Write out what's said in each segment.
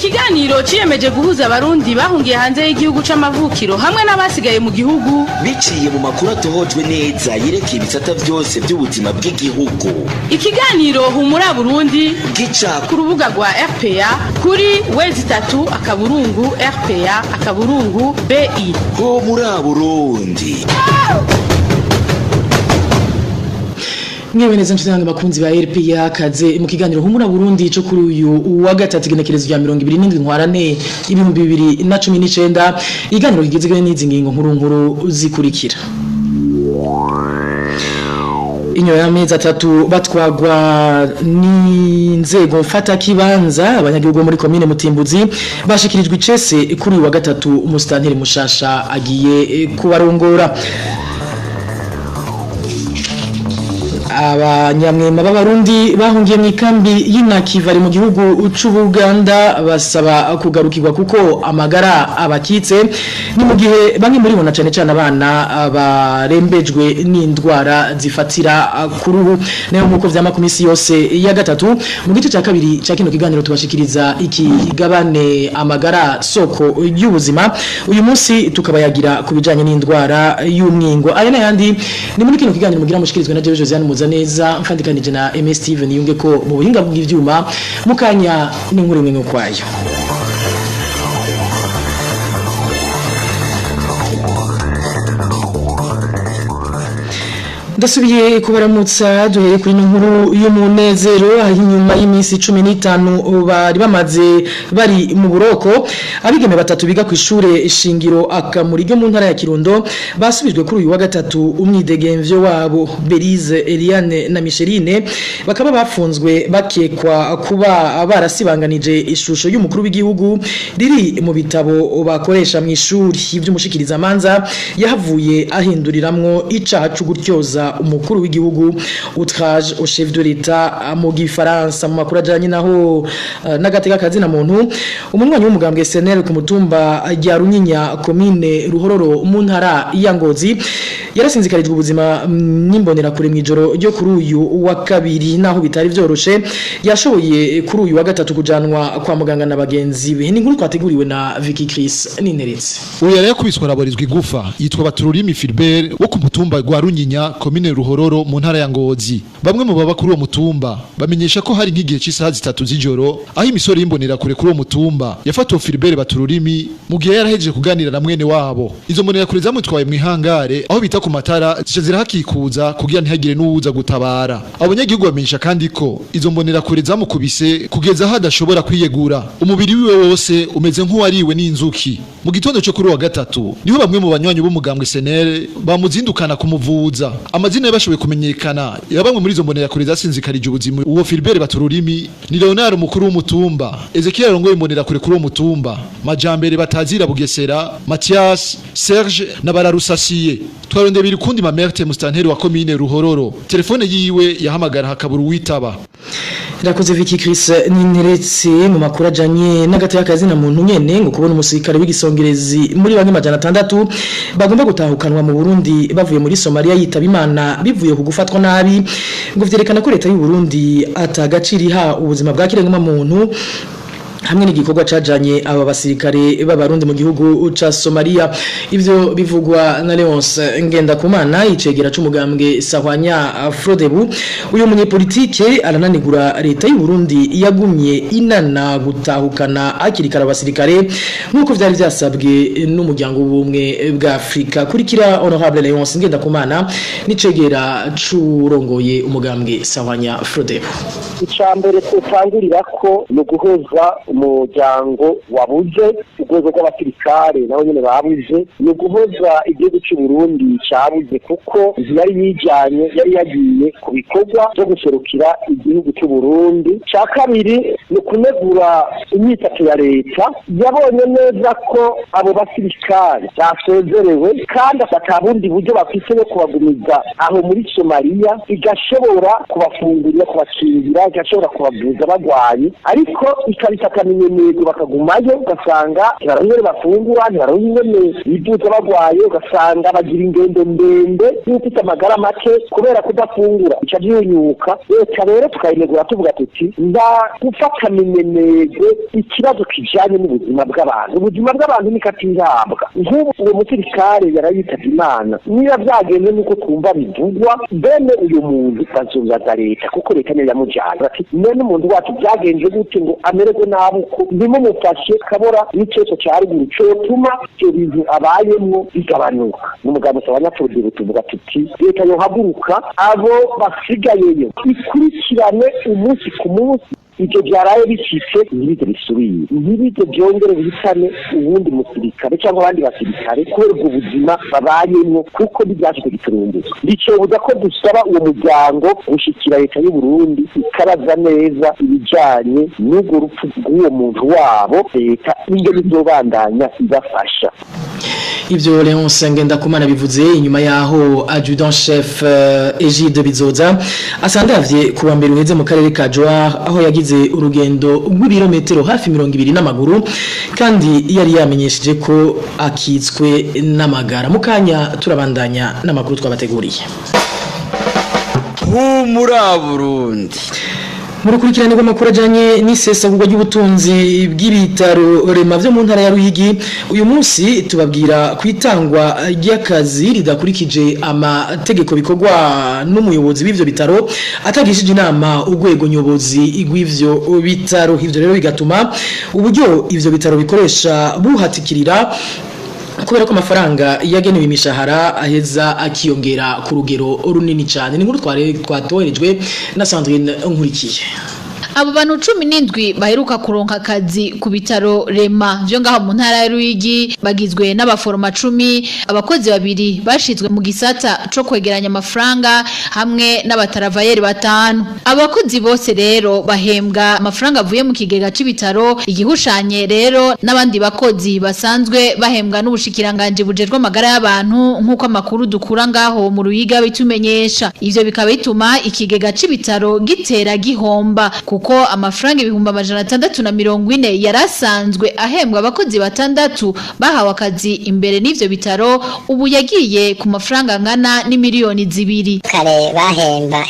Ikiganiro ciyemeje guhuza abarundi bahungiye hanze y'igihugu c'amavukiro hamwe n'abasigaye mu gihugu biciye mu makuru atohojwe neza yerekeye ibisata vyose by'ubuzima bw'igihugu. Ikiganiro Humura Burundi gica ku rubuga rwa RPA kuri w3.rpa.bi. Humura Burundi. Mwewe neza nshuti zange bakunzi ba RPA, kaze mu kiganiro Humura Burundi cyo kuri uyu wa gatatu, igenekerezo rya 27 ntwarane 2019. Iganiro kigizwe n'izi ngingo nkuru nkuru zikurikira: Inyuma y'amezi 3 batwagwa n'inzego mfata kibanza, abanyagihugu muri komine Mutimbuzi bashikirijwe icese kuri uyu wa gatatu umusitanteri mushasha agiye kubarongora. Abanyamwema b'abarundi bahungiye mu ikambi y'Inakivari mu gihugu c'Ubuganda basaba kugarukirwa kuko amagara abakitse, ni mu gihe bamwe muri bo na cane cane abana barembejwe n'indwara zifatira ku ruhu. Nayo nkuko vyama ku misi yose ya gatatu, mu gice ca kabiri ca kino kiganiro tubashikiriza ikigabane amagara soko y'ubuzima. Uyu munsi tukabayagira ku bijanye n'indwara y'umwingo. Aya n'ayandi ni muri kino kiganiro mugira mushikirizwe na Jewe Josiane Muzaneza, mfandikanije na MS Steven yunge ko mu buhinga bw'ivyuma. Mukanya n'inkuru imwe kwayo. Ndasubiye kubaramutsa. Duhere kuri ino nkuru y'umunezero, aho inyuma y'iminsi 15 bari bamaze bari mu buroko, abigeme batatu biga ku ishure shingiro Akamuri ryo mu ntara ya Kirundo basubijwe kuri uyu wa gatatu umwidegemvyo wabo. Belize, Eliane na Micheline bakaba bafunzwe bakekwa kuba barasibanganije ishusho y'umukuru w'igihugu riri mu bitabo bakoresha mu ishuri. Ivy'umushikiriza manza yahavuye ahinduriramwo icaha co gutyoza umukuru w'igihugu, outrage au chef de l'État mu gifaransa. Mu makuru ajanye naho n'agateka kazi na muntu, umunywanyi w'umugambwe SNL ku mutumba rya Runyinya, komine Ruhororo, mu ntara ya Ngozi, yarasinzikarijwe ubuzima n'imbonera kure mw'ijoro ryo kuri uyu wa kabiri. Naho bitari vyoroshe, yashoboye kuri uyu wa gatatu kujanwa kwa muganga na bagenzi be. Ni inkuru twateguriwe na Vicky Chris Ninteretse. Uyu yari yakubiswe araborizwa igufa, yitwa Batururimi Philbert wo ku mutumba rwa Runyinya, komine Ruhororo, mu ntara ya Ngozi. Bamwe mu baba kuri uwo mutumba bamenyesha ko hari nk'igihe cy'isaha 3 z'ijoro aho imisore y'imbonera kure kuri uwo mutumba yafatiwe Philbert Batururimi mu gihe yarahejeje kuganira na mwene wabo. Izo mbonera kure zamutwaye mu ihangare aho bita ku matara, zica zirahakikuza kugira ntihagire n'uwuza gutabara. Abanyagihugu bamenyesha kandi ko izo mbonera kure zamukubise kugeza aho adashobora kwiyegura, umubiri wiwe wose umeze nk'uwariwe n'inzuki. Mu gitondo cyo kuri uwa gatatu niho bamwe mu banywanyi b'umugambwe SNL bamuzindukana kumuvuza. Amazina yabashoboye kumenyekana ya bamwe muri izo mbonera kure zasinzikarije ubuzima uwo Philbert Batururimi ni Leonard, umukuru w'umutumba, Ezekiel arongoye imbonera kure kuri uwo mutumba, Majambere batazira Bugesera, Mathias, Serge na Bararusasiye. Twarondeye Biri Mamerte, mustanteri wa komine Ruhororo, telefone yiwe yahamagara hakabura uwitaba. Irakoze Vicky Chris Ninteretse. Mu makuru ajanye n'agateka kazi na muntu nyene, ngo kubona umusirikare w'igisongerezi muri bamwe 600 bagomba gutahukanwa mu Burundi bavuye muri Somalia yitaba Imana bivuye ku gufatwa nabi, ngo vyerekana ko leta y'u Burundi atagaciro iha ubuzima bwa kiremwa muntu hamwe n'igikorwa cajanye aba basirikare b'abarundi mu gihugu ca Somalia. Ivyo bivugwa na Leonce Ngendakumana, icegera c'umugambwe Sahwanya Frodebu. Uyu munyepolitike arananigura leta y'u Burundi yagumye inana gutahukana hakiri kare abasirikare nk'uko vyari vyasabwe n'umuryango w'ubumwe bwa Afrika. Kurikira Honorable Leonce Ngendakumana, n'icegera c'urongoye umugambwe Sahwanya Frodebu. Icambere tutangurira ko ni uguhuza umuryango wabuze, urwego rw'abasirikare nabo nyene babuze, ni uguhoza igihugu cy'u Burundi cabuze, kuko yari yijanye, yari yagiye ku bikorwa byo guserukira igihugu cy'u Burundi. Ca kabiri ni ukunegura imyifato ya leta yabonye neza ko abo basirikare basezerewe kandi ata bundi buryo bafise bwo kubagumiza aho muri Somalia, igashobora kubafungurira, kubakingira, igashobora kubavuza bagwaye, ariko ikabifata Bakabafata n'inyenyeri bakagumayo, ugasanga ntibaronka ingene bafungura, ntibaronka ingene bivuza bagwaye, ugasanga bagira ingendo ndende y'ufite amagara make kubera kudafungura, bica byunyuka. Leta rero tukayinegura tuvuga tuti nda gufata minenege ikibazo kijanye n'ubuzima bw'abantu. Ubuzima bw'abantu ni katirabwa. Nk'ubu uwo musirikare yarayitavye Imana, niba byagenze nuko twumva bivugwa, bene uyu muntu bazobaza leta, kuko leta niyo yamujanye. Bati none umuntu wacu byagenze gute ngo amererwe nabi uko? Ntimumufashe kabora n'iceco ca ruguru cotuma ivyo bintu abayemwo bigabanuka. N'umugambi usaba abanyapolitiki, tuvuga tuti leta yohaguruka, abo basigayeyo ikurikirane umunsi ku munsi, ibyo byaraye bicitse ntibize bisubire, ntibize byongere bihitane uwundi musirikare cyangwa abandi basirikare kubera ubwo buzima babayemwo, kuko ntibyashyize giturumbuka. Bicobuza ko dusaba uwo muryango gushikira leta y'u Burundi ikabaza neza ibijanye n'urwo rupfu rw'uwo muntu wabo, leta ingene izobandanya ibafasha. Ivyo Leonce Ngendakumana bivuze inyuma yaho adjudant chef Egide Bizoza asandavye kuwa mbere uheze mu karere ka Joar, aho yagize urugendo rw'ibirometero hafi 20 n'amaguru, kandi yari yamenyesheje ko akitswe n'amagara. Mukanya turabandanya n'amakuru twabateguriye. Humura Burundi. Murukurikirane rw'amakuru ajanye n'isesagurwa ry'ubutunzi bw'ibitaro Rema vyo mu ntara ya Ruyigi, uyu munsi tubabwira kwitangwa ry'akazi ridakurikije amategeko bikorwa n'umuyobozi w'ivyo bitaro atagishije inama urwego nyobozi rw'ivyo bitaro. Ivyo rero bigatuma uburyo ivyo bitaro bikoresha buhatikirira, kubera ko amafaranga yagenewe imishahara aheza akiyongera ku rugero runini cyane. Ni inkuru twatoherejwe na Sandrine Nkurikiye. Abo bantu 17 baheruka kuronka akazi ku bitaro Rema vyo ngaho mu ntara ya Ruyigi bagizwe n'abaforoma 10, abakozi babiri bashizwe mu gisata co kwegeranya amafaranga hamwe n'abataravayeri batanu. Abakozi bose rero bahembwa amafaranga avuye mu kigega c'ibitaro, igihushanye rero n'abandi bakozi basanzwe bahembwa n'ubushikiranganje bujejwe amagara y'abantu, nk'uko amakuru dukura ngaho mu Ruyigi bitumenyesha. Ivyo bikaba bituma ikigega c'ibitaro gitera gihomba, kuko amafaranga 640,000 yarasanzwe ahembwa abakozi batandatu bahawe akazi imbere n'ivyo bitaro ubu yagiye ku mafaranga angana n'imiliyoni 2. Kare bahemba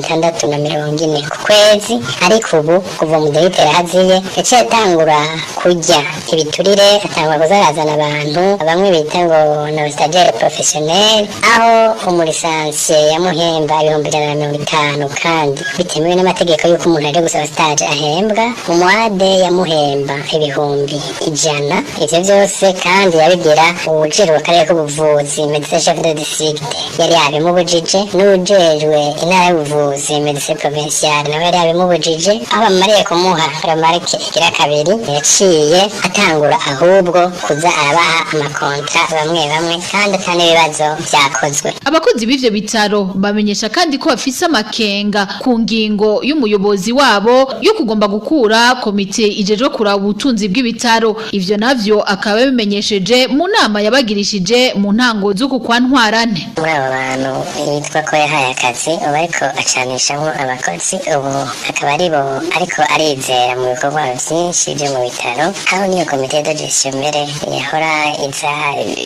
640,000 ku kwezi, ariko ubu kuva mu dogiteri haziye yaciye atangura kurya ibiturire, atangura kuzarazana abantu bamwe bita ngo ni stagiaire professionnel, aho umulisansiye yamuhemba 150,000 kandi bitemewe n'amategeko yuko umuntu aje gusaba stage ahembwa. Umuade yamuhemba 100,000. Ivyo vyose kandi yabigira uwujejwe akarere k'ubuvuzi, médecin chef de district, yari yabimubujije, n'uwujejwe intara y'ubuvuzi, médecin provincial, nawe yari yabimubujije. Aho bamariye kumuha remarque igira kabiri, yaciye atangura ahubwo kuza arabaha amakontra bamwe bamwe, kandi ata n'ibibazo vyakozwe. Abakozi b'ivyo bitaro bamenyesha kandi ko bafise amakenga ku ngingo y'umuyobozi wabo yo kugomba gukura komite ijejwe kuraba ubutunzi bw'ibitaro. Ivyo navyo akaba yabimenyesheje mu nama yabagirishije mu ntango z'uku kwa Ntwarante. Muri abo bantu yitwa ko yahaye akazi, ubu ariko acanishamwo abakozi, ubu akaba ari bo ariko arizera mu bikorwa vyinshi vyo mu bitaro, aho niyo komite de gestion mbere yahora iza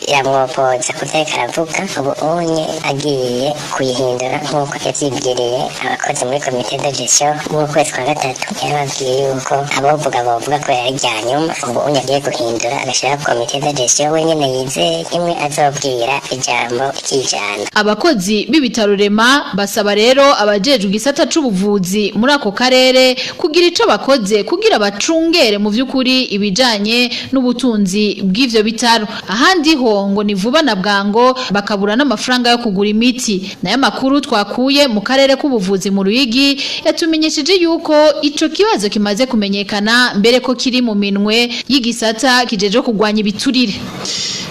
iramwopoza kuvyo ariko aravuga, ubu unye agiye kuyihindura nk'uko yavyibwiriye abakozi muri komite de gestion mu kwezi kwa gatatu. Yarababwiye yuko abovuga bovuga ko yari irya nyuma, ubu unye agiye guhindura agashiraho komite de gestion wenyene yizeye, imwe azobwira ijambo ry'ijana. Abakozi b'ibitaro Rema basaba rero abajejwe igisata c'ubuvuzi muri ako karere kugira ico bakoze kugira bacungere mu vy'ukuri ibijanye n'ubutunzi bw'ivyo bitaro. Ahandi ho ngo ni vuba na bwango bakabura n'amafaranga yo kugura imiti. Nayo makuru twakuye mu karere k'ubuvuzi mu Ruyigi yatumenyesheje yuko ico kibazo kimaze kumenyekana, mbere ko kiri mu minwe y'igisata kijeje kugwanya ibiturire.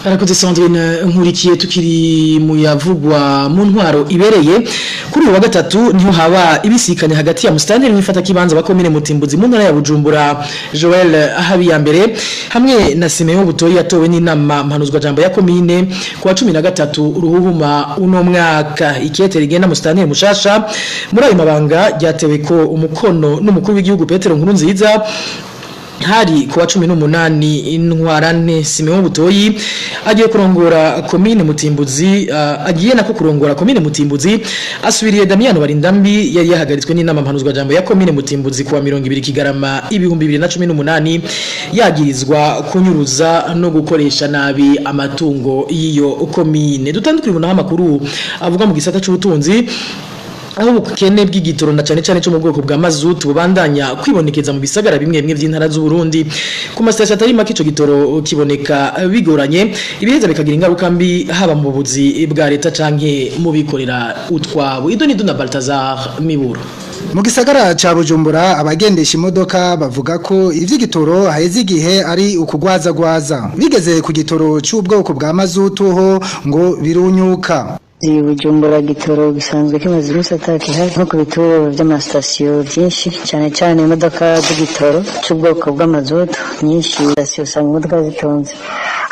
Arakoze Sandrine Nkurikiye. Tukiri mu yavugwa mu ntwaro ibereye, kuri uyu wa gatatu niho haba ibisikanye hagati ya musitanteri w'ifata kibanza wa komine Mutimbuzi mu ntara ya Bujumbura, Joel Habiyambere, hamwe na Simeon Butoyi yatowe n'inama mpanuzwa jambo ya komine ku wa 13 Ruhuhuma uno mwaka. Ikete rigena musitanteri mushasha muri ayo mabanga ryatewe ko umukono n'umukuru w'igihugu Petero Nkurunziza. Hari kuwa 18 Ntwarante. Simeon Butoyi agiye kurongora komine Mutimbuzi, agiye nako kurongora komine Mutimbuzi, asubiriye Damiano Barindambi yari yahagaritswe n'inama mpanuzwa jambo ya komine Mutimbuzi kuwa 20 Kigarama 2018, yagirizwa kunyuruza no gukoresha nabi amatungo y'iyo komine. Dutandukire ubunaho amakuru avuga mu gisata c'ubutunzi, aho ubukene bw'igitoro na cyane cyane cyo mu bwoko bwa mazutu bubandanya kwibonekeza mu bisagara bimwe bimwe by'intara z'u Burundi. Ku masitasiyo atari make ico gitoro kiboneka bigoranye, ibiheza bikagira ingaruka mbi haba mu buzi bwa leta canke mu bikorera utwabo. Ido ni Duna Baltazar Miburo. Mu gisagara ca Bujumbura, abagendesha imodoka bavuga ko ivy'igitoro haheze igihe ari ukugwazagwaza. Bigeze ku gitoro c'ubwoko bwa mazutu ho ngo birunyuka. Iyi Bujumbura gitoro gisanzwe kimaze iminsi atakihari nko ku bituro vy'amasitasiyo vyinshi, cyane cyane imodoka z'igitoro c'ubwoko bw'amazutu nyinshi. Sitasiyo usanga imodoka zitonze,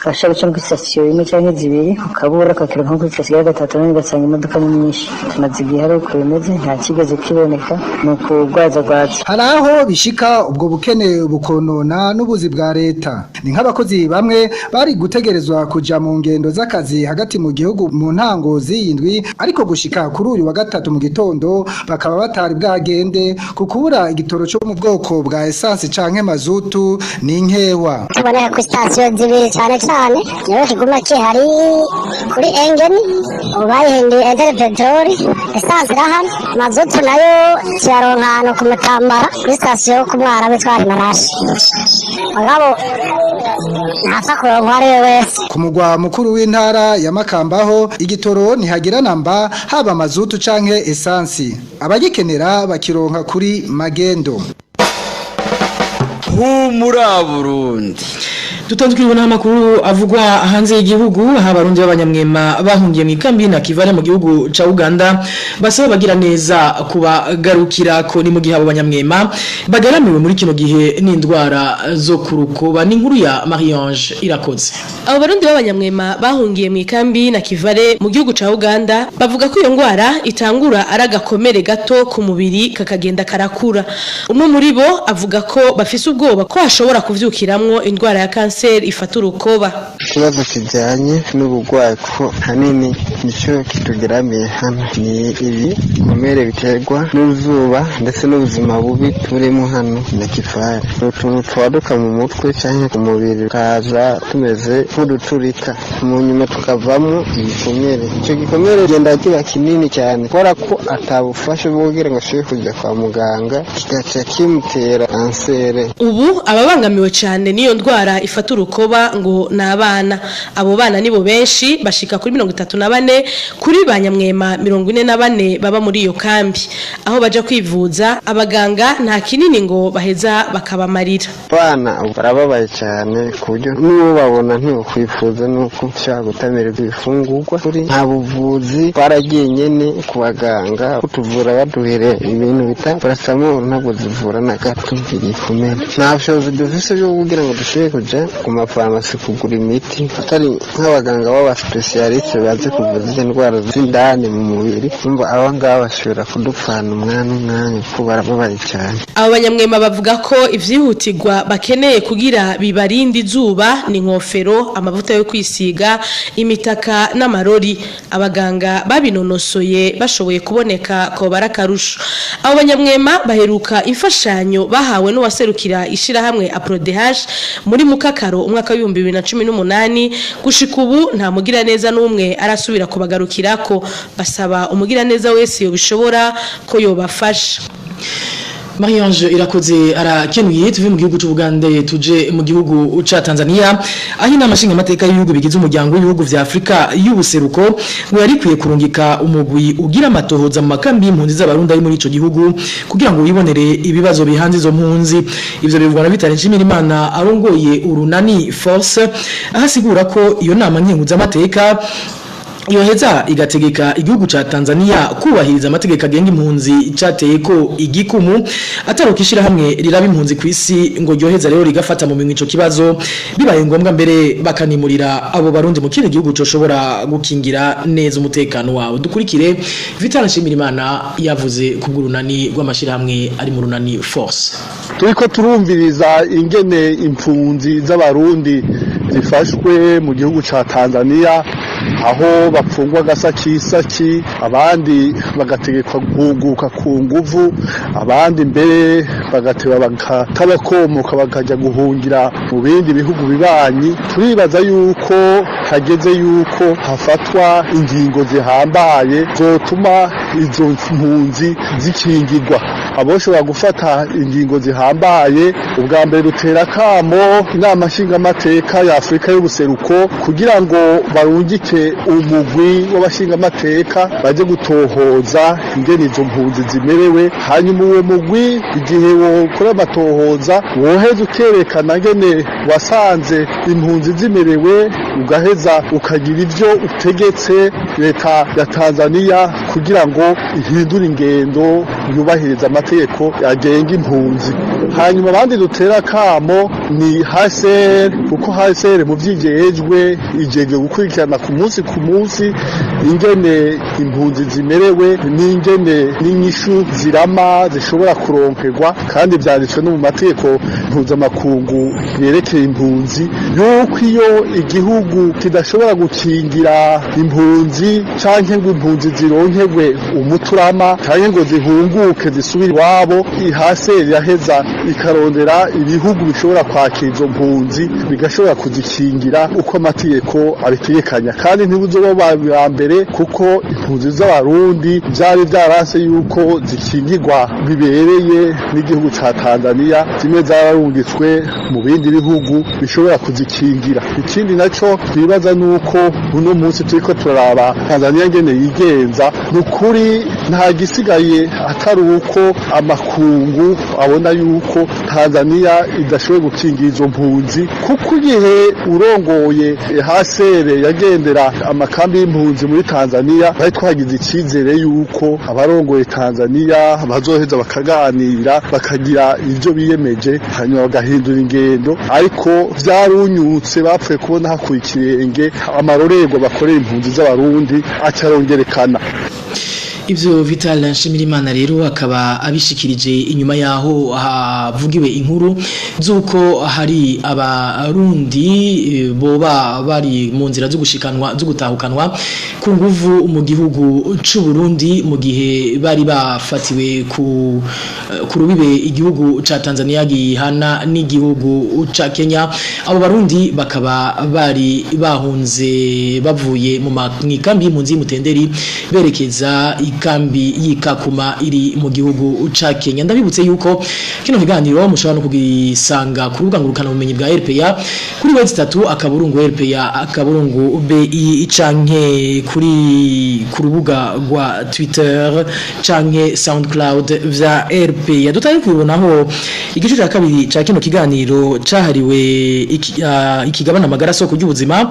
urashobora guca kuri sitasiyo imwe cyangwa zibiri ukabura, ukakira nko kuri sitasiyo ya gatatu nayo ugasanga imodoka ni nyinshi. Tumaze igihe ari uko bimeze, nta kigeze kiboneka, ni ukugwazagwaza. Hari aho bishika ubwo bukene bukonona n'ubuzi bwa leta. Ni nk'abakozi bamwe bari gutegerezwa kuja mu ngendo z'akazi hagati mu gihugu mu ntango z'iyi ndwi, ariko gushika kuri uyu wa gatatu mu gitondo bakaba batari bwagende ku kubura igitoro cyo mu bwoko bwa essence canke mazutu ni nkewa. Tuboneka kuri sitasiyo zibiri cyane cyane, niyo kiguma kihari kuri Engen, ubu bayihinduye Interpetrol. Essence irahari, mazutu nayo tuyaronka ahantu ku Mutambara kuri sitasiyo yo ku Mwara witwa Marashi, mugabo ntapfa kuronka uwo ari we wese. Ku mugwa mukuru w'intara ya Makambaho igitoro ntihagira namba, haba mazutu canke essence, abagikenera bakironka kuri magendo. Humura Burundi. Dutandukiriwe n'amakuru avugwa hanze y'igihugu, aho abarundi b'abanyamwema bahungiye mu ikambi na Kivale mu gihugu ca Uganda basaba bagira neza kubagarukira ko. Ni mu gihe abo banyamwema bagaramiwe muri kino gihe n'indwara zo kurukoba. Ni inkuru ya Marie-Ange Irakoze. Abo barundi b'abanyamwema bahungiye mu ikambi na Kivale mu gihugu ca Uganda bavuga ko iyo ngwara itangura ari agakomere gato ku mubiri, kakagenda karakura. Umwe muri bo avuga ko bafise ubwoba ko hashobora kuvyukiramwo indwara ya kanseri ifata urukoba. Ikibazo kijyanye n'uburwayi, kuko hanini nicyo kitugeramiye hano, ni ibi bikomere biterwa n'uzuba ndetse n'ubuzima bubi turimo hano na Kifari. Utuntu twaduka mu mutwe cyangwa ku mubiri tukaza tumeze nk'uduturika, mu nyuma tukavamo igikomere. Icyo gikomere genda kiba kinini cyane, kubera ko atabufasha bwo kugira ngo ashobore kujya kwa muganga, kigaca kimutera kanseri. Ubu ababangamiwe cyane n'iyo ndwara ifata urukoba ngo ni abana. Abo bana nibo benshi, bashika kuri 34 kuri ba nyamwema 44 baba muri iyo kambi. Aho baja kwivuza, abaganga nta kinini ngo baheza bakabamarira. Abana barababaye cyane, ku buryo n'uwo babona ntibakwifuza nuko ushobora gutamirwa ibifungurwa. Kuri nta buvuzi, twaragiye nyene ku baganga kutuvura, baduhere ibintu bita paracetamol, ntabwo zivura na gato igikomere. Nta bushobozi dufise bwo kugira ngo dushobore kuja ku mafarumasi kugura imiti, atari nk'abaganga b'abasipesiyaliste bazi kuvuza izo ndwara z'indani mu mubiri. Umva, aba ngaba bashobora kudupfana umwanya umwanya kuko barababaye cyane. Abo banyamwema bavuga ko ivyihutirwa bakeneye kugira bibarinde izuba ni inkofero, amavuta yo kwisiga, imitaka n'amarori. Abaganga babinonosoye bashoboye kuboneka ko barakarusho. Abo banyamwema baheruka imfashanyo bahawe n'uwaserukira ishirahamwe APRODH muri Mukakaro umwaka w'2018. Gushika ubu nta mugira neza n'umwe arasubira kubagarukirako. Basaba umugira neza wese yobishobora ko yobafasha. Marie-Ange Irakoze arakenuye. Tuve mu gihugu c'Ubugande tuje mu gihugu ca Tanzania, aho inama nshingamateka y'ibihugu bigize umuryango w'ibihugu vya Afrika y'ubuseruko ngo yari ikwiye kurungika umugwi ugira amatohoza mu makambi y'impunzi z'abarundi ari muri ico gihugu kugira ngo wibonere ibibazo bihanze izo mpunzi. Ivyo bivugwa na Vital Nshimirimana arongoye urunani Force, aho asigura ko iyo nama nkenguzamateka Yoheza igategeka igihugu ca Tanzania kubahiriza amategeko agenga impunzi cateye ko igikumu atarukishira hamwe riraba impunzi kwisi ngo ryoheza rero rigafata mu minwe ico kibazo bibaye ngombwa mbere bakanimurira abo barundi mu kindi gihugu coshobora gukingira neza umutekano wawe. Dukurikire Vital Nshimirimana yavuze ku bw'urunani rw'amashirahamwe ari mu runani Force. Turiko turumviriza ingene impunzi z'abarundi zifashwe mu gihugu ca Tanzania, aho bapfungwa gasakisaki, abandi bagategekwa guhuguka ku nguvu, abandi mbere bagateba bakatabakomoka bakajya guhungira mu bindi bihugu bibanyi. Turibaza yuko hageze yuko hafatwa ingingo zihambaye zotuma izo mpunzi zikingirwa. Aboshobora gufata ingingo zihambaye, ubwa mbere rutera kamo inama nshingamateka ya Afrika y'ubuseruko kugira ngo barungike umugwi w'abashingamateka baje gutohoza ingene izo mpunzi zimerewe. Hanyuma uwo mugwi igihe wokora amatohoza woheza ukerekana ngene wasanze impunzi zimerewe, ugaheza ukagira ivyo utegetse leta ya Tanzania kugira ngo ihindure ingendo yubahiriza amategeko agenga impunzi. Hanyuma abandi dutera kamo ni HCR, kuko HCR mu vyijejwe ijejwe gukurikirana ku munsi ku munsi ingene impunzi zimerewe n'ingene n'inyishu zirama zishobora kuronkerwa, kandi vyanditswe no mu mategeko mpuzamakungu yerekeye impunzi yuko iyo igihugu kidashobora gukingira impunzi canke ngo impunzi zironkerwe umuturama canke ngo zihunguke zisubire iwabo, HCR iraheza ikarondera ibihugu bishobora kwakira izo mpunzi bigashobora kuzikingira uko amategeko abitegekanya. Kandi ntibuzoba ba mbere, kuko impunzi z'abarundi vyari vyaranse yuko zikingirwa bibereye n'igihugu ca Tanzania, zimwe zararungitswe mu bindi bihugu bishobora kuzikingira. Ikindi naco twibaza nuko uno munsi turiko turaraba Tanzania ngene yigenza, nukuri nta gisigaye atari uko amakungu abona yuko Tanzania idashoboye gukingira izo mpunzi, kuko igihe urongoye HCR yagendera amakambi y'impunzi muri Tanzania bari twagize icyizere yuko abarongoye Tanzania bazoheza bakaganira bakagira ibyo biyemeje hanyuma bagahindura ingendo, ariko vyarunyutse bapfuye kubona hakuye ikirenge amarorerwa bakorera impunzi z'abarundi acarongerekana. Ivyo Vital Nshimirimana rero akaba abishikirije inyuma yaho havugiwe inkuru zuko hari abarundi boba bari mu nzira zo gushikanwa zo gutahukanwa ku nguvu mu gihugu c'u Burundi mu gihe bari bafatiwe ku rubibe igihugu ca Tanzania gihana n'igihugu ca Kenya. Abo barundi bakaba bari bahunze bavuye mu ikambi y'impunzi y'Mutenderi berekeza ikambi y'Ikakuma iri mu gihugu ca Kenya. Ndabibutse yuko kino kiganiro mushobora no kugisanga ku rubuga ngurukana bumenyi bwa RPA kuri web 3 akaburungu RPA akaburungu BI canke kuri ku rubuga rwa Twitter canke SoundCloud vya RPA. Dutari kubibonaho igice ca kabiri ca kino kiganiro cahariwe ikigabana amagara soko ry'ubuzima.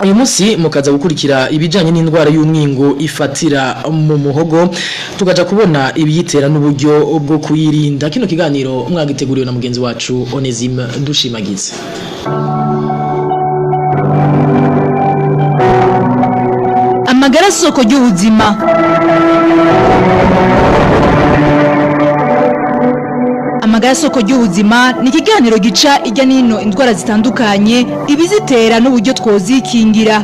Uyu munsi mukaza gukurikira ibijanye n'indwara y'umwingo ifatira mu muhogo, tukaja kubona ibiyitera n'uburyo bwo kuyirinda. Kino kiganiro mwagiteguriwe na mugenzi wacu Onesime Dushimagize. Amagara soko ry'ubuzima. Amagara soko ry'ubuzima ni ikiganiro gica ijya nino indwara zitandukanye, ibizitera n'uburyo twozikingira.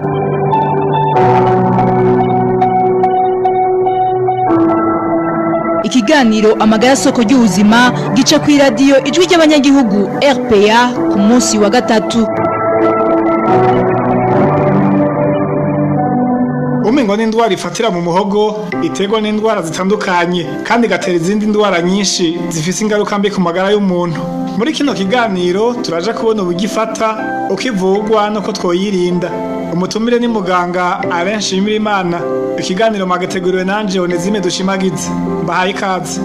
Ikiganiro amagara soko ry'ubuzima gica ku radio ijwi ry'abanyagihugu RPA ku munsi wa gatatu. Umengo n'indwara ifatira mu muhogo iterwa n'indwara zitandukanye kandi gatera izindi ndwara nyinshi zifise ingaruka mbi ku magara y'umuntu. Muri kino kiganiro turaja kubona ubugifata, ukivugwa no ko twoyirinda. Umutumire ni muganga Alain Nshimirimana. Ikiganiro magateguriwe nanje Onesime Dushimagize. Mbahaye ikaze.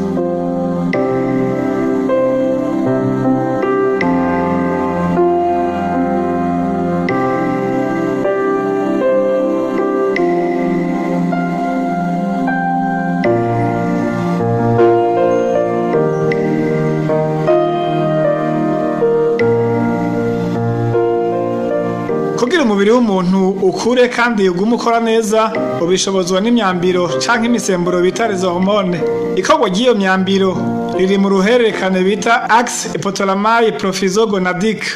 umubiri w'umuntu ukure kandi ugume ukora neza, ubishobozwa n'imyambiro canke imisemburo bita les hormones. Ikorwa ry'iyo myambiro riri mu ruhererekane bita axe hypothalamo-hypophyso-gonadique.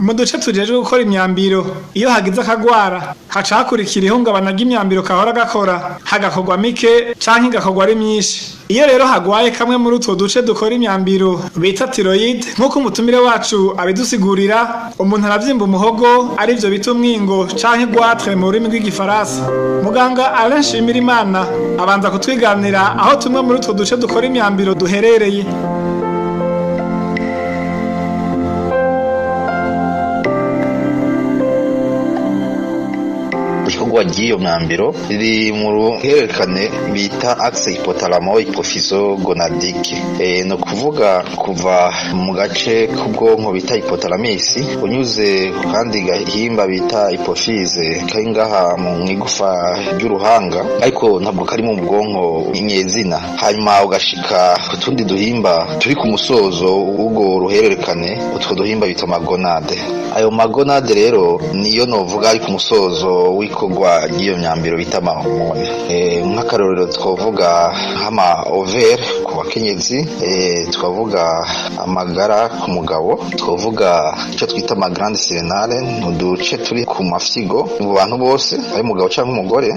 Mu duce tujejwe gukora imyambiro, iyo hagize akagwara, haca hakurikira ihungabana ry'imyambiro kahora gakora, hagakorwa mike canke igakorwa ari myinshi. Iyo rero hagwaye kamwe muri utwo duce dukora imyambiro bita thyroïde, nk'uko umutumire wacu abidusigurira, umuntu aravyimba umuhogo, arivyo bita umwingo canke goitre mu rurimi rw'igifaransa. Muganga Alain Nshimirimana abanza kutwiganira aho tumwe muri utwo duce dukora imyambiro duherereye. Ikorwa ry'iyo myambiro riri mu ruhererekane bita axe hypothalamo-hypophyso-gonadique. Ni ukuvuga kuva mu gace k'ubwonko bita hypothalamus unyuze ku kandi gahimba bita hypophyse kari ngaha mu igufa ry'uruhanga, ariko ntabwo kari mu bwonko nyezina, hanyuma ugashika ku tundi duhimba turi ku musozo w'ubwo ruhererekane. Utwo duhimba bita magonade. Ayo magonade rero niyo novuga ari ku musozo w'ikorwa ry'iyo myambiro bita amahormone. Nk'akarorero twavuga nk'ama ovaire ku bakenyezi, twavuga amagara ku mugabo, twavuga icyo twita ama glande surrénale, ni uduce turi ku mafyigo mu bantu bose, ari umugabo cyangwa umugore.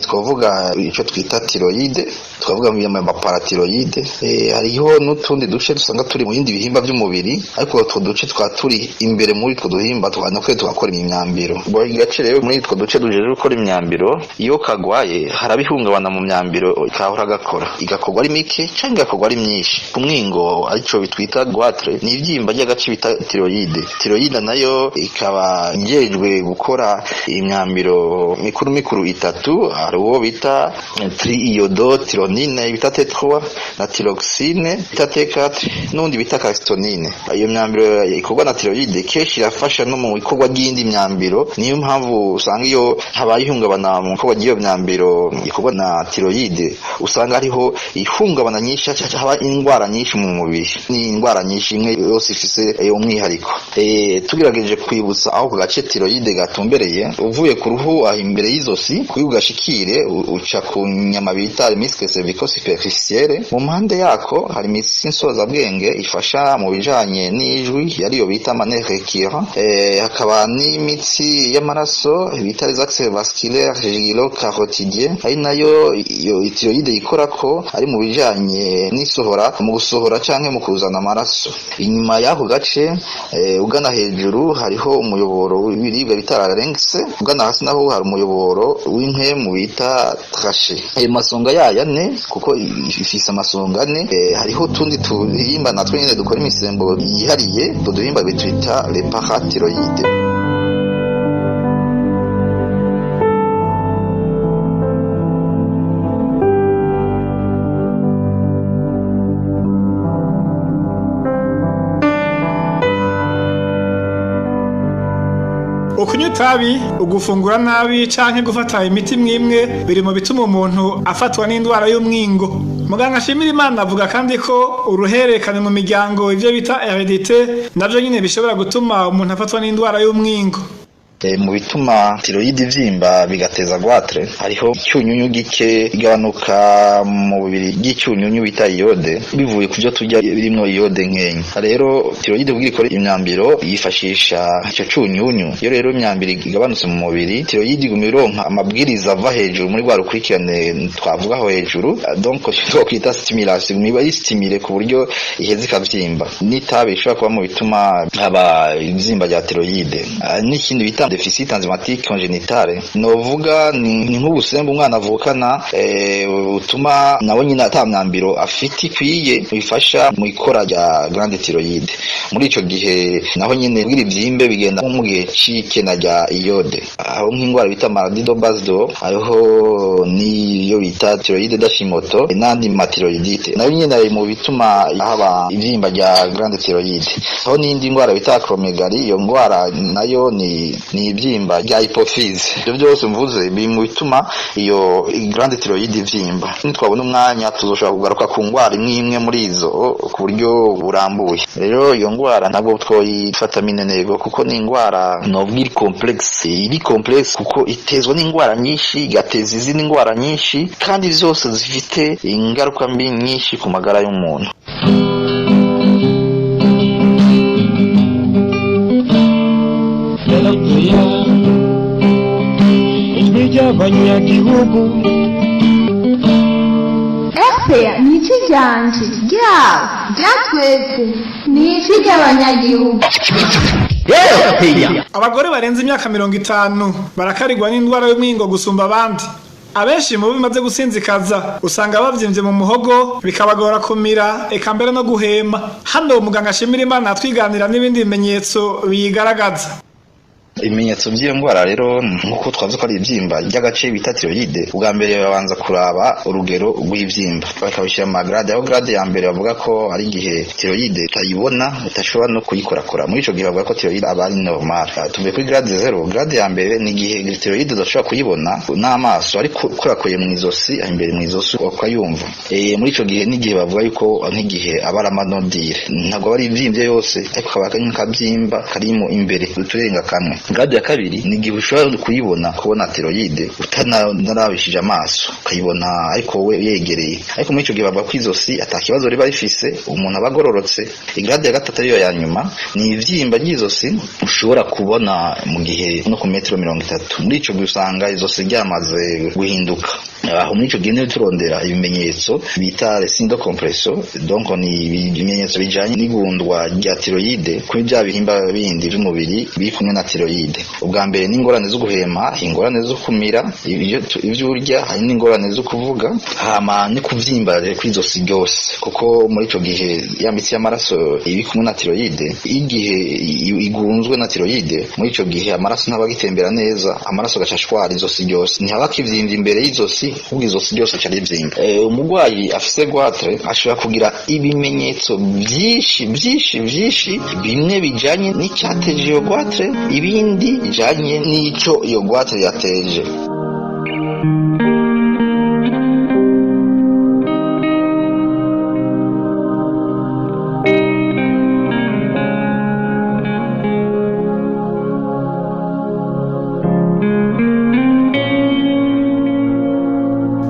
Twavuga icyo twita thyroïde, twavuga ama parathyroïde. Hariho n'utundi duce dusanga turi mu bindi bihimba by'umubiri, ariko utwo duce twa turi imbere muri utwo duhimba twanakwiye tugakora imyambiro. Buri gace rero muri utwo duce dujeje gukora imyambiro, iyo kagwaye harabihungabana mu myambiro kahora gakora, igakorwa ari mike cyangwa igakorwa ari myinshi. Ku mwingo arico bitwita goitre ni ivyimba ry'agace bita thyroïde. Thyroïde nayo ikaba njejwe gukora imyambiro mikuru mikuru itatu, hari uwo bita triiodothyronine bita T3 na thyroxine bita T4 n'undi bita calcitonine. Iyo myambiro ikorwa na thyroïde kenshi irafasha no mu ikorwa ry'indi myambiro, niyo mpamvu usanga iyo habaye ihungabana mu ikorwa ry'iyo myambiro ikorwa na thyroïde, usanga hariho ihungabana nyinshi, haba indwara nyinshi mu mubiri. Ni indwara nyinshi, imwe yose ifise umwihariko. Tugerageje kwibutsa aho ku gace thyroïde gatumbereye, uvuye ku ruhu aho imbere y'izosi kugira ugashikire, uca ku nyama bita muscle cervico-superficielle. Mu mpande yako hari imitsi nsozabwenge ifasha mu bijanye n'ijwi, yariyo bita manère récurrent. Hakaba n'imitsi y'amaraso bita les axes vasculaires jugulo-carotidien, ari nayo iyo thyroïde ikorako ari mu bijanye n'isohora, mu gusohora canke mu kuzana amaraso. Inyuma y'ako gace ugana hejuru hariho umuyoboro w'ibiribwa bita larynx, ugana hasi naho hari umuyoboro w'impemu bita trachée. Ayo masonga yayo ane, kuko ifise amasonga ane, hariho utundi tuhimba natwo nyene dukora imisemburo yihariye, utwo duhimba bitwita les parathyroïdes. Ukunywa itabi, ugufungura nabi canke gufata imiti imwe biri mu bituma umuntu afatwa n'indwara y'umwingo. Muganga Nshimirimana avuga kandi ko uruhererekane mu miryango, ivyo bita hérédité, navyo nyene bishobora gutuma umuntu afatwa n'indwara y'umwingo. Mu bituma thyroïde ivyimba bigateza goitre, hariho icyunyunyu gike, igabanuka mu mubiri ry'icyunyunyu bita iode, bivuye ku byo turya birimwo iode nkenya. Rero thyroïde kugira ikore imyambiro yifashisha icyo cyunyunyu. Iyo rero imyambiro igabanutse mu mubiri, thyroïde iguma ironka amabwiriza ava hejuru muri rwa rukurikirane twavuga aho hejuru, donc twakwita stimulation, iguma iba stimulé ku buryo iheza ikavyimba. N'itabi rishobora kuba mu bituma haba ivyimba rya thyroïde. N'ikindi bita déficit enzymatique congénitale, novuga ni nk'ubusembe umwana avukana, utuma nawe nyine ata myambiro afite ikwiye bifasha mu ikora rya glande thyroïde. Muri ico gihe naho nyine kugira ivyimbe bigenda nko mu gihe c'ikena rya iode. Aho nk'indwara bita maladie de Basedow, hariho n'iyo bita thyroïde d'Hashimoto n'andi mathyroïdite, nayo nyine ari mu bituma haba ivyimba rya glande thyroïde. Aho n'indi ndwara bita acromégalie, iyo ndwara nayo ni ni ibyimba rya hypophyse. Ibyo byose mvuze biri mu bituma iyo glande thyroïde ivyimba. Nitwabona umwanya tuzoshobora kugaruka ku ngwara imwe imwe muri izo ku buryo burambuye. Rero iyo ngwara ntabwo twoyifata minenego kuko ni ingwara nobwo iri complexe, iri complexe kuko itezwa n'ingwara nyinshi, igateza izindi ngwara nyinshi kandi zose zifite ingaruka mbi nyinshi ku magara y'umuntu. Ijwi ry'abanyagihugu. RPA ni ijwi ryanje, ryawe, rya twese, ni ijwi ry'abanyagihugu. Abagore barenze imyaka 50 barakarirwa n'indwara y'umwingo gusumba abandi. Abenshi mu bimaze gusinzikaza usanga bavyimbye mu muhogo bikabagora kumira eka mbere no guhema. Hano muganga ashimira Imana atwiganira n'ibindi bimenyetso biyigaragaza. Ibimenyetso by'iyo ndwara rero nk'uko twavuze ko ari ibyimba ry'agace bita thyroïde, ubwa mbere babanza kuraba urugero rw'ibyimba bakabishyira mu magrade, aho grade ya mbere bavuga ko ari igihe thyroïde utayibona utashobora no kuyikorakora. Muri ico gihe bavuga ko thyroïde aba ari normal. Tuvuye kuri grade 0, grade ya mbere ni igihe thyroïde udashobora kuyibona n'amaso ariko ukurakuye mu izosi, imbere mu izosi ukayumva. Muri ico gihe n'igihe bavuga yuko nk'igihe aba ari amanodire, ntabwo aba ari ivyimvye yose ariko kaba nk'akabyimba karimo imbere uturenga kamwe. Grade ya kabiri ni igihe ushobora kuyibona, kubona thyroïde utanarabishije amaso ukayibona ariko wowe yegereye, ariko muri ico gihe bavuga ko izosi ata kibazo riba rifise, umuntu aba agororotse. Grade ya gatatu ariyo ya nyuma ni ivyimba ry'izosi ushobora kubona mu gihe no ku metero 30. Muri ico gihe usanga izosi ryamaze guhinduka. Aho muri ico gihe niho turondera ibimenyetso bita les signes de compression, donc ni ibimenyetso bijanye n'igundwa rya thyroïde kuri bya bihimba bindi by'umubiri biri kumwe na thyroïde. Ubwa mbere ni ingorane zo guhema, ingorane zo kumira ibyo urya, hari n'ingorane zo kuvuga, hama ni kuvyimba kw'izosi ryose, kuko muri ico gihe ya mitsi y'amaraso iri kumwe na thyroïde igihe igunzwe na thyroïde, muri ico gihe amaraso ntaba agitembera neza, amaraso agacashwara izosi ryose, ntihaba kivyimvye imbere y'izosi, ahubwo izosi ryose aca rivyimba. Umurwayi afise goitre ashobora kugira ibimenyetso byinshi byinshi byinshi, bimwe bijanye n'icyateje iyo goitre, ibindi bijanye n'ico iyo goitre yateje.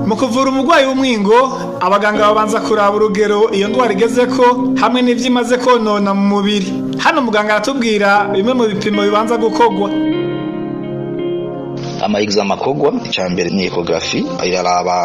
Mu kuvura umurwayi w'umwingo, abaganga babanza kuraba urugero iyo ndwara igezeko hamwe n'ivyo imaze konona mu mubiri. Hano muganga aratubwira bimwe mu bipimo bibanza gukorwa. Ama examen akogwa, icya mbere ni ecography, iraraba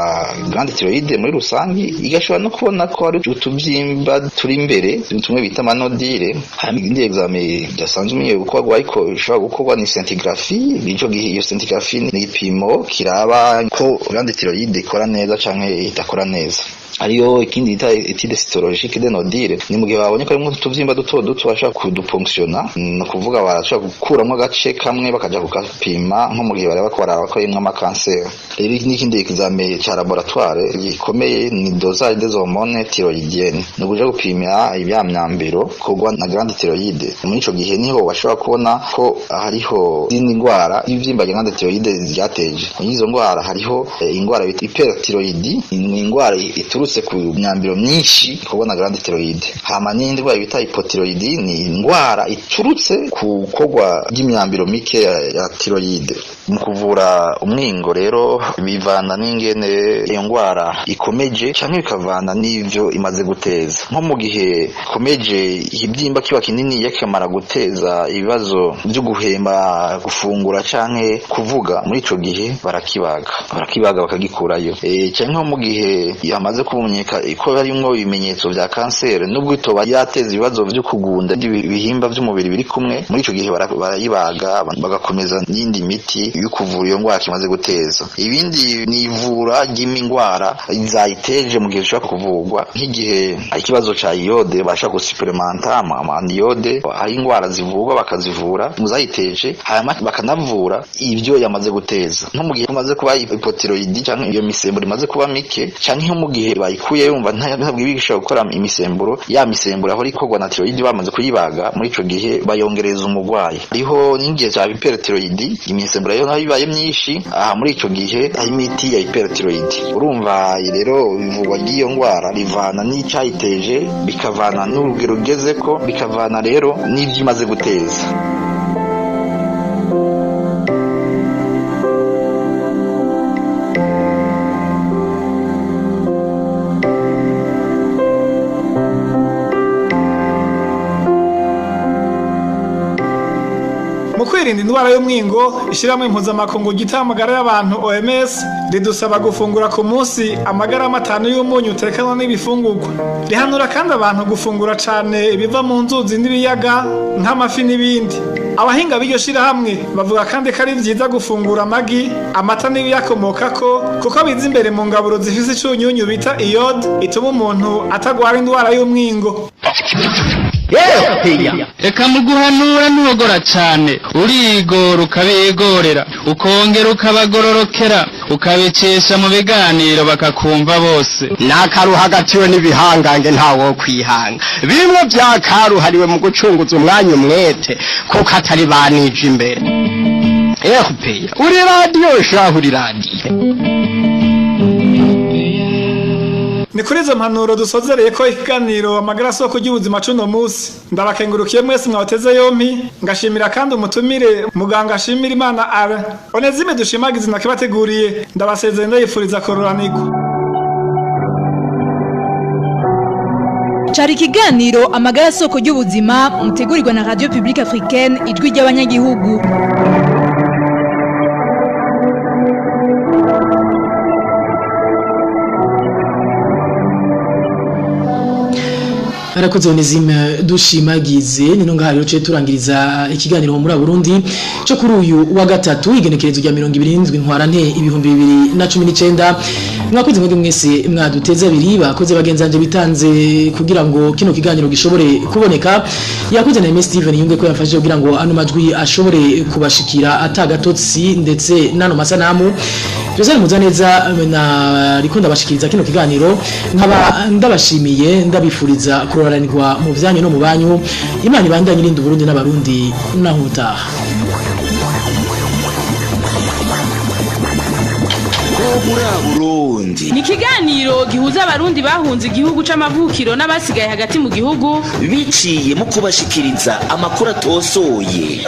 glande thyroïde muri rusangi, igashobora no kubona ko hari utubyimba turi imbere tumwe bita amanodire. Hari indi examen idasanzwe imenyerewe gukorwa ariko ishobora gukorwa ni scintigraphie. Ico gihe iyo scintigraphie ni igipimo kiraba ko glande thyroïde ikora neza canke idakora neza. Hariyo ikindi bita étude cytologique des nodules, ni mu gihe babonye ko harimo utubyimba duto duto bashobora kuduponctiona, ni ukuvuga barashobora gukuramo agace kamwe bakaja kugapima, nko mu gihe bareba ko baraba ko harimwo amakanseri. Rero n'ikindi examen ca laboratoire gikomeye ni dosage des hormones thyroïdiennes, ni ukuja gupima ibya myambiro kogwa na glande thyroïde. Muri ico gihe niho bashobora kubona ko hariho izindi ndwara y'ivyimba rya glande thyroïde ryateje. Muri izo ndwara hariho ingwara bita hyperthyroïdie, ni ingwara iturutse ku myambiro myinshi ikorwa na glande thyroïde. Hama n'indi ndwara bita hypothyroïdie, ni ingwara iturutse ku kogwa ry'imyambiro mike ya thyroïde. Mu kuvura umwingo rero bivana n'ingene iyo ndwara ikomeje canke bikavana n'ivyo imaze guteza. Nko mu gihe ikomeje ikibyimba kiba kinini yakamara guteza ibibazo byo guhema, gufungura canke kuvuga, muri ico gihe barakibaga bakagikurayo. Canke nko mu gihe yamaze kumenyeka ko harimwo ibimenyetso vya kanseri, nubwo itoba yateza ibibazo vyo kugunda ibihimba vy'umubiri biri kumwe, muri ico gihe barayibaga bagakomeza n'indi miti yo kuvura iyo ngwara kimaze guteza. Ibindi ni ivura ry'imingwara zayiteje mu gihe zishobora kuvurwa, nk'igihe ikibazo ca iode bashaka gusupplementa ama iode, hari ingwara zivurwa bakazivura muzayiteje, hanyuma bakanavura ibyo yamaze guteza, nko mu gihe imaze kuba hypothyroïdie canke iyo misemburo imaze kuba mike, canke nko mu gihe bayikuye yumva ntabwo ibishobora gukora imisemburo, ya misemburo aho ikorwa na thyroïde bamaze kuyibaga, muri ico gihe bayongereza umurwayi. Hariho n'ingihe za hyperthyroïdie, imisemburo yo nayo ibaye myinshi, aha muri ico gihe hari imiti ya hyperthyroïdie. Urumva rero ivurwa ry'iyo ngwara rivana n'icayiteje, bikavana n'urugero rugezeko, bikavana rero n'ivyo imaze guteza. Mu kwirinda indwara y'umwingo, ishyirahamwe mpuzamakungu ryita amagara y'abantu OMS ridusaba gufungura ku munsi amagarama 5 y'umunyu utekanwa n'ibifungurwa. Rihanura kandi abantu gufungura cane ibiva mu nzuzi n'ibiyaga nk'amafi n'ibindi. Abahinga b'iryo shirahamwe bavuga kandi ko ari vyiza gufungura amagi, amata n'ibiyakomokako, kuko biza imbere mu ngaburo zifise icunyunyu bita iode ituma umuntu atagwara indwara y'umwingo. Reka muguhanura ntuhogora cane, urigora ukabigorera, ukongera ukabagororokera, ukabicesha mu biganiro bakakumva bose. Nakaruha hagatiwe n'ibihangange ntawo kwihanga, bimwe vyakaruhariwe mu gucunguza umwanya umwete, kuko atari banije imbere. Ehupeya uri radiyo shahu uri radiyo. Ni kuri izo mpanuro dusozereye ko ikiganiro amagara soko ry'ubuzima cuno musi. Ndabakengurukiye mwese mwawuteze yompi, ngashimira kandi umutumire muganga ashimira Imana Alain. Onezime dushimagize nakibateguriye, ndabasezeye ndayifuriza kororanirwa. Cari ikiganiro amagara soko ry'ubuzima mutegurirwa na Radio Publique Africaine ijwi ry'abanyagihugu. Arakoze Onezime dushimagize. Nino ngaha rero ce turangiriza ikiganiro muri Burundi cyo kuri uyu wa gatatu, igenekerezo rya 27 ntwarante 2019. Mwakoze mwebwe mwese mwaduteze abiri, bakoze bagenzanje bitanze kugira ngo kino kiganiro gishobore kuboneka. Yakoze na MS Steven yunge ko yafashije kugira ngo ano majwi ashobore kubashikira atagatotsi ndetse nano masanamu. Joseph Muzaneza na rikunda bashikiriza kino kiganiro, nkaba ndabashimiye ndabifuriza kuroranirwa mu vyanyu no mu banyu. Imana ibandanye irinda Burundi n'abarundi naho utaha. Burundi ni ikiganiro gihuza abarundi bahunze igihugu c'amavukiro n'abasigaye hagati mu gihugu, biciye mu kubashikiriza amakuru atosoye.